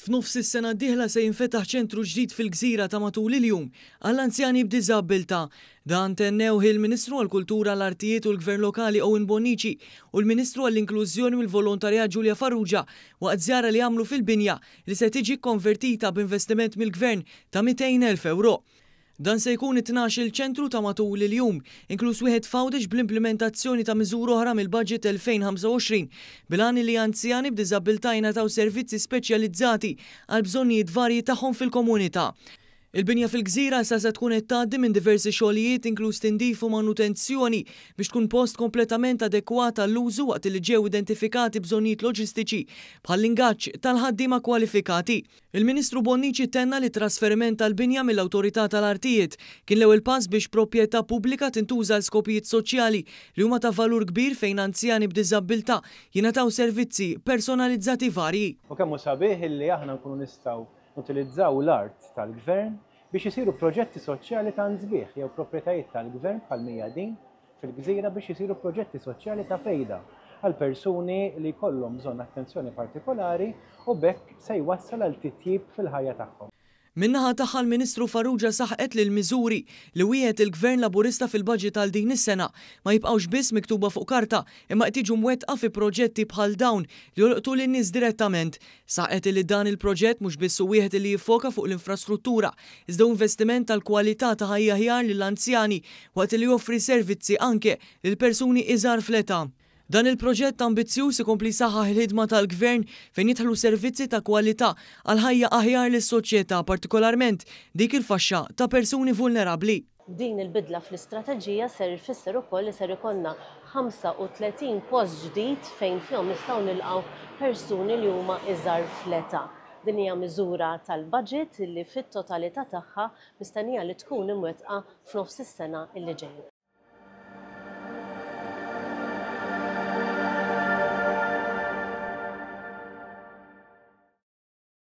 F'nofs is-sena d-dieħla se jinfetaħ ċentru ġdid fil-gżira ta' matul il-jum għall-anzjani b'diżabbiltà. Dan tennewh il-Ministru għall-Kultura, l-Artijiet u l-Gvern Lokali Owen Bonnici u l-Ministru għall-Inklużjoni u l-Volontarjat Julia Farrugia waqt żjara li għamlu fil-binja li se tiġi kkonvertita b'investiment mill-Gvern ta' 200,000 ewro. Dan se jkun it-tnax-il ċentru ta' matul il-jum, inkluż wieħed f'Għawdex bl-implimentazzjoni ta' miżura oħra mill-Budget 2025 bil-għan li anzjani b'diżabbiltà jingħataw servizzi speċjalizzati għall-bżonnijiet varji tagħhom fil-komunità. Il-binja fil-gżira issa se tkun qed tgħaddi minn diversi xogħlijiet inkluż tindif u manutenzjoni biex tkun post kompletament adekwat għall-użu waqt li ġew identifikati bżonnijiet loġistiċi bħall-ingaġġ tal-ħaddiema kwalifikati. Il-Ministru Bonnici tenna li t-trasferiment tal-binja mill-Awtorità tal-Artijiet kien l-ewwel pass biex proprjetà pubblika tintuża għal skopijiet soċjali li huma ta' valur kbir fejn anzjani b'diżabbiltà jingħataw servizzi personalizzati varji. U kemm hu sabiħ illi aħna nkunu nistgħu nutilizzaw l-art tal-Gvern biex isiru proġetti soċjali tant sbieħ jew proprjetajiet tal-Gvern bħal mija din fil-gżira biex isiru proġetti soċjali ta' fejda għal persuni li jkollhom bżonn attenzjoni partikolari u b'hekk se jwassal għal titjib fil-ħajja tagħhom. Min-naħa tagħha l-Ministru Farrugia saħqet li l-miżuri li wiegħed il-Gvern Laburista fil-budget għal din is-sena ma jibqgħux biss miktuba fuq karta imma qed jiġu mwettqa fi proġetti bħal dawn li jolqtu lin-nies direttament. Saħqet li dan il-proġett mhux biss hu wieħed li jiffoka fuq l-infrastruttura iżda hu investiment tal-kwalità ta' ħajja aħjar lill-anzjani waqt li joffri servizzi anke lil persuni iżgħar fl-età. Dan il-proġett ambizzjuż ikompli jsaħħaħ il-ħidma tal-Gvern fejn jidħlu servizzi ta' kwalità għal ħajja aħjar lis-soċjetà, partikolarment dik il-faxxa ta' persuni vulnerabbli. Din il-bidla fl-istrateġija ser ifisser ukoll li ser ikollna 35 post ġdid fejn fihom nistgħu nilqgħu persuni li huma iżgħar fl-età. Din hija miżura tal-budget li fit-totalità tagħha mistennija li tkun imwettqa f'nofs is-sena li ġejja.